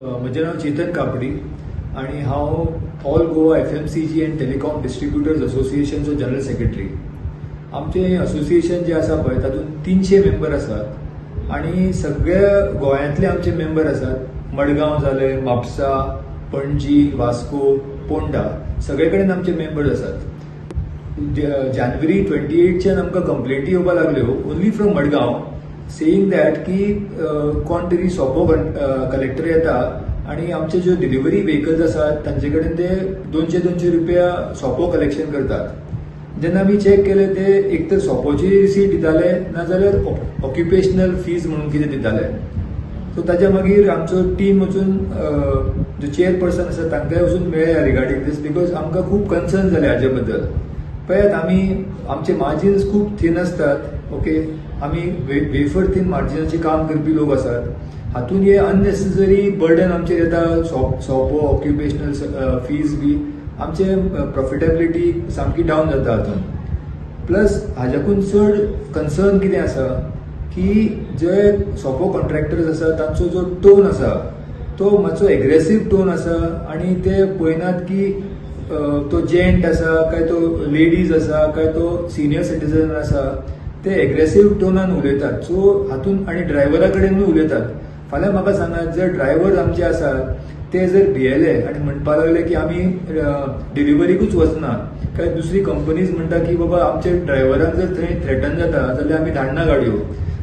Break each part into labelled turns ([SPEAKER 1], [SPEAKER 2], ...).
[SPEAKER 1] म्हजें नांव चेतन कापडी आनी हांव All Goa FMCG and Telecom Distributors असोसिएशनचो general secretary. आमचें असोसिएशन जें आसा पळय, तातूंत 300 मेंबर आसात आनी सगळ्या गोंयांतले आमचे मेंबर आसात. मडगांव जालें, म्हापसा, पणजी, वास्को, पोंडा, सगळे कडेन आमचे मेंबर्स आसात. जानेवारी 28च्यान आमकां कंप्लेंटी येवपाक लागल्यो only from Madgaon, saying that की कोण तरी सोपो कलेक्टर येता आनी आमचे ज्यो डिलिव्हरी व्हेकल्स आसात, तांचे कडेन ते 200 200 रुपया सोपो कलेक्शन करतात. जेन्ना आमी चॅक केले, ते एक तर सोपोची रिसीट दिताले, नाजाल्यार ऑक्युपेशनल फीज म्हणून कितें दिताले. सो ताच्या मागीर आमचो टीम वचून, जो चेअरपर्सन आसा तांकांय वचून मेळ्ळे रिगार्डींग दीस, because आमकां खूब कन्सर्न जाले हाजे बद्दल. पळयात, आमी आमचे मार्जिन्स खूब थीन आसतात, ओके? आमी वेफर थीन मार्जिनाचेर काम करपी लोक आसात. हातून हे अननेसेसरी बर्डन आमचेर येता, सोपो, ऑक्युपेशनल फीज बी, आमचे प्रॉफिटेबिलिटी सामकी डावन जाता हातून. प्लस हाज्याकून चड कन्सर्न कितें आसा की जे सोपो कॉन्ट्रॅक्टर्स आसा, तांचो जो टोन आसा तो मातसो एग्रेसीव टोन आसा आनी ते पळयनात की तो जेंट आसा काय तो लेडीज आसा काय तो सिनियर सिटीजन आसा. ते एग्रेसीव टोनान उलयतात. सो हातून आनी ड्रायव्हरा कडेनूय उलयतात. फाल्यां म्हाका सांगात, जर ड्रायव्हर आमचे आसात ते जर भियेले आनी म्हणपाक लागले की आमी डिलिव्हरीकूच वचना, काय दुसरी कंपनीज म्हणटा की बाबा, आमच्या ड्रायव्हरांक जर थंय थ्रेटन जाता जाल्यार आमी धाडना गाडयो,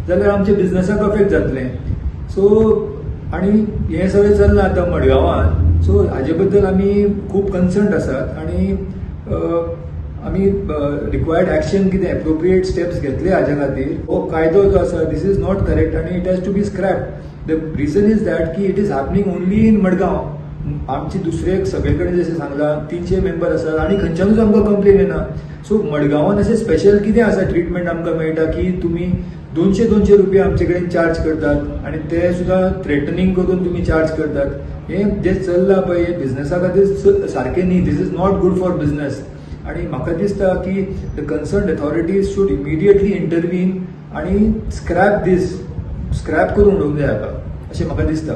[SPEAKER 1] जाल्यार आमच्या बिझनसाक अफेक्ट जातलें. सो आनी हें सगळें चल्लां आतां मडगांवान. सो हाजे बद्दल आमी खूब कन्सर्न आसात आनी आमी रिक्वायर्ड एक्शन, कितें एप्रोप्रिएट स्टेप्स घेतले हाज्या खातीर. हो कायदो जो आसा, this is not correct आनी it has to be scrapped. The reason is that की it is happening only in Madgaon. आमची दुसरे सगळे कडेन, जशें सांगलां, 300 मेंबर आसात आनी खंयच्यानूच आमकां कंप्लेन येना. सो मडगांवान अशें स्पेशल कितें आसा, ट्रिटमेंट आमकां मेळटा की तुमी 200 200 रुपया आमचे कडेन चार्ज करतात आनी ते सुद्दां थ्रेटनिंग करून तुमी चार्ज करतात? हें जें चल्लां पळय, हें बिझनसा खातीर सारकें न्ही. This is not good for business आनी म्हाका दिसता की the concerned authorities should immediately intervene आनी स्क्रॅप दीस, स्क्रॅप करून उडोवंक जाय हाका, अशें म्हाका दिसता.